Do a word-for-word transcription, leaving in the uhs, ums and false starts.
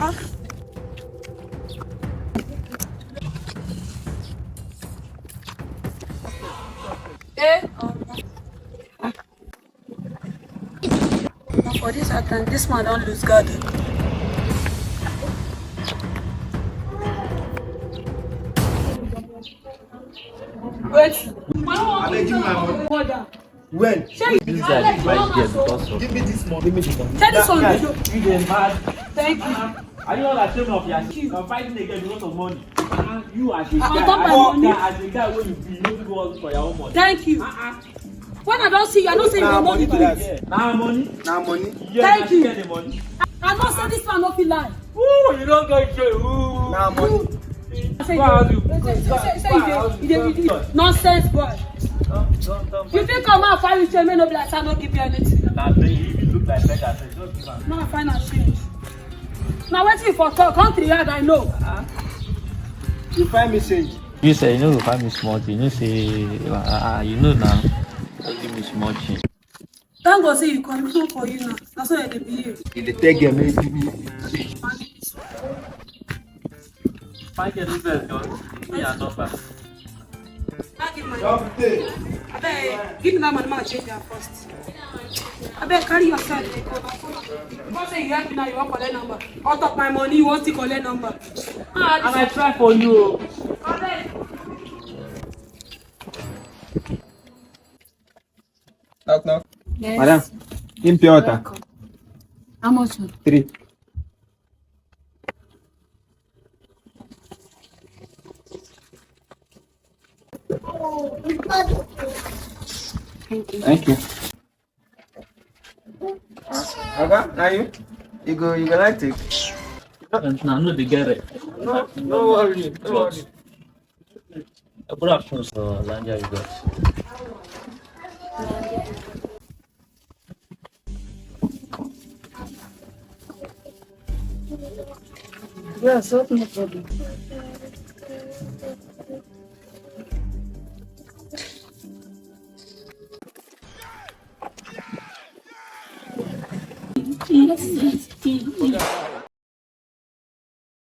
Eh? For this hard time, this man don lose guard. Wait. Abeg, give me my money. When? This guy dey fight girl because of... Give me this money. Give me this money. Tell this one. You dey mad. Thank you. Are you all ashamed of yourself? You are fighting again because of money. Uh-uh. You as a guy, as a guy, as a guy wey you be, you no fit go hustle for your own money. Thank you. Uh-uh. When I don see you, I know say you be money man. Na money. Na money. Thank you. I know say this man no fit lie. Ooh, you don go jail. Ooh. Na money. Say you dey, say you dey, you dey, you dey, nonsense boy. You fit come out carry change, make no be like say I no give you anything. Na beg you, you look like beggar, so just give am. No, I find am change. Na wetin you for talk? Country hard, I know. You find me change. You say you no go find me small thing. You know say, ah, ah, you know now. Just give me small change. Thank God say you come, even for you now. Na so I dey behave. You dey tell girl make you give me change. Fine girl, this girl, give me your number. Abeg, give me that money, make I change am first. Abeg, carry yourself dey go. Come say you help me now, you wan collect number. Out of my money, you wan still collect number. Ah, and I try for you. Abeg. Knock, knock. Yes. Madam, give me pure water. Welcome. How much? Three. Thank you. Thank you. Oga, na you? You go, you go like take? No, no, no, dey get it. No, no worry, no worry. Good afternoon, sir. Lanja, you got. Yes, open the problem.